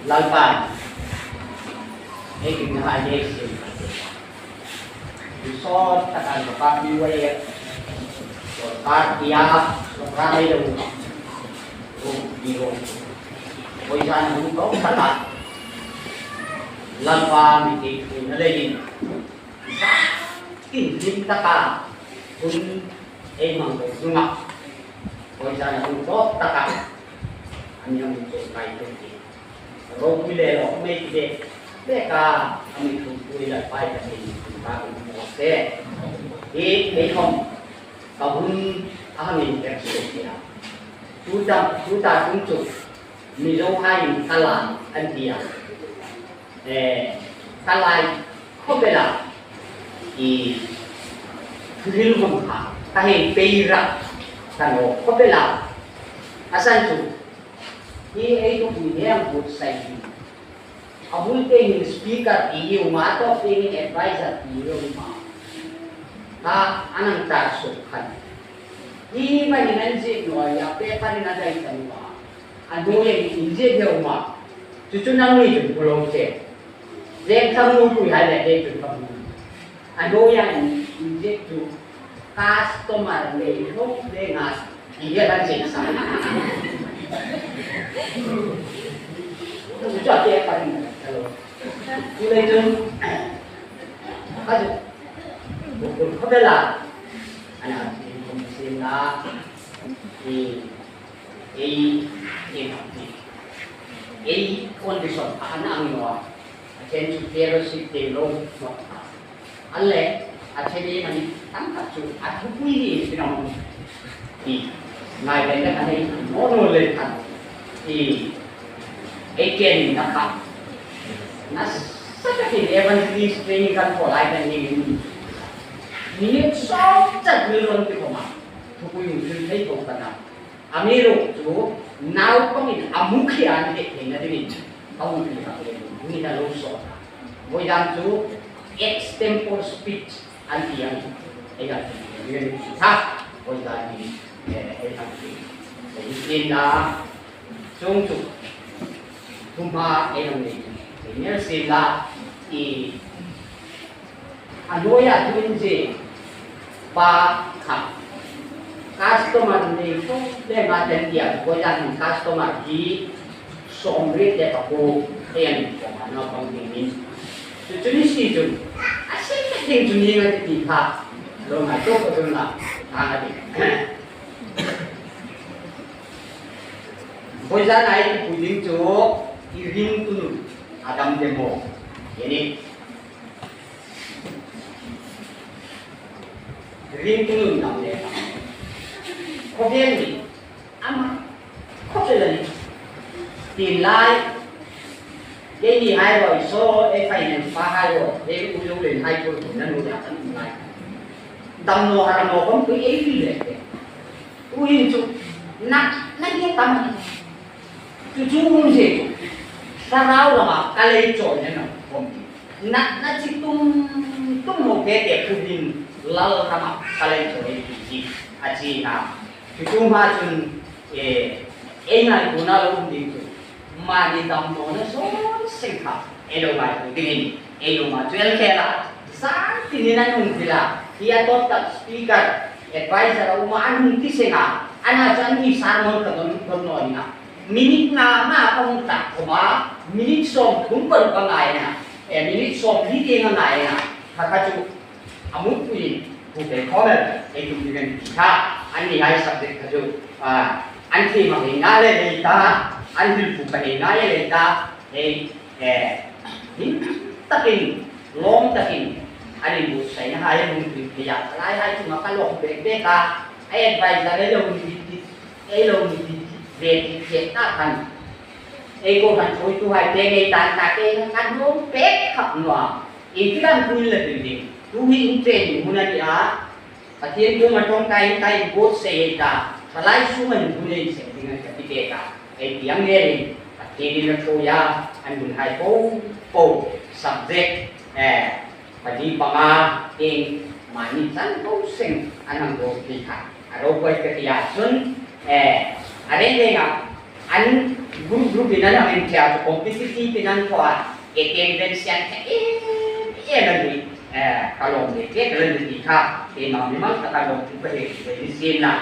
Lalpa'n engkim na hai mek sin a ti a. Resort taka an bawk a, BYF sawrkar tia sawrkar mai lo ru ni rawh. Pawisa an hung tawk tak a, Lalpa mitei thuina leiin zangtin hlim taka hun ei hmang lo hnungah pawisa an hung tawk tak a, an ni ang chu ngai thung ti. Ropui leh lawk mai ti bek bek a, a mi thungpui Lalpai ka thei ni thung ta kan hmu rawh se. Hi pheikhawm ka hun a hangin her suh ti a. Chu ta chu ta chung chu Mizo aiin ka lai an ti a. E ka lai khawpela i thuhrilhawm kha ka hei peira ka nawk khawpela a san chu Hi ei thupui heng but sai hi a bul te hin speaker ti hi uma tawk ding in adviser ti hi uma kha an ang tar suk khan hi man in an zit nuai a paper in a dai ta nua a hnu in in zit he uma chu chu nang ni chun phulo che leng thlang nu pui hai le dei chun ka hmu a hnu ya in in zit chu customer nei hlawk le nga ti hian an zir sa. Chu chu a pek pa in ka lo. Chu lei chun a chu bukun khawvel ah an han in kum sin na i ei in ti ei condition a an ang no a then chu fellowship te lo no An le a then i man tam tak chu a thupui hi in sin awm ti ngai ven na khan hei naw naw le khan i ei ken na kha nasa takin evangelist training kan thawh lai khan hei in minute sawm chat mil rawn ti khawm a thupui hung thil thei tho kan a ami ruk chu naupang in a mukhi an heh thei na ding in a hung thil kha ni na lo sawt a. Vawidan chu extempore speech an ti ang hei an ti hi an ti kha vawidan hi hei an ti hei tin a chung chu thumha ei ang nei hei ner sin la i a hnuaia thuin chi pa kha customer nei fo le nga ten tia vawidan hi customer hi 26 hei an in kawng ah naupang ding in cucu ni si cun a si ding cu ni ngan ti kha lo ngai tuk ko cun la thang a ding Voizan ai ti pui ding cu i ring tu nu Adam demo yani ring tu nun dam le khawvel nih Amah khawvel a ni. Tin lai kei ni hai roi so e finance pa hai roi he u lo len hai thul na nu ya kan um lai dam no haram no kom tui ei li le te tu hin chu na na ye tam chu chu um se chu sarau lama kalei choi na no kom na na chi tum tum ho ke te khu hin lal rama kalei choi ti chi a chi na Cucu hma cun ei ngai tu na lo um ding cu mahni dam nawn a zawn sing kha ei lo ngai tu ding in ei lo ma cuel khel ah zan tin in an um til ah hi a top tak speaker advisor a um ah an hung ti sing ah an ah cu an ni sermon ka don don nawn ing ah minute nga nga ka hung tak khom ah minute 30 paruk a ngai na minute 40 deng a ngai na kha kha cu a mutpui pu pe khomel ei tum ding an ti kha an ni hai subject kha chu an thi ma hei nga le lei ta an hil pu ka hei nga ye lei ta hei hin takin lawm takin an in bu sai na hai hung tui thei a lai hai chu ma ka lok bek bek a ai advisor ei lo ni ti ei lo ni ti ve ti thiet ta khan ei ko han choi tu hai pe ngei tan ta ke kan hung pek khap nuam Intilan pui le tui ding. Tu hi in training hun a ni a, Pathian kum a tawngtai in ta in vote se ei ta, thalai sum an hun ei sem ding an ka ti ve ta. Hei tiang ngel in Pathian in a thawi a, an hun hai po po subject pali panga eng mahni chan po seng an hang ro thei kha a ropui ka ti ahcun a reng reng ah. An group group in an ang inkhel chu competitive in an thawh a, attendance hi an tha em em a ni. Ka lawm ve tlek a la ni tih kha keimah mimal taka lawmthu ka hre tih pawhin zin la.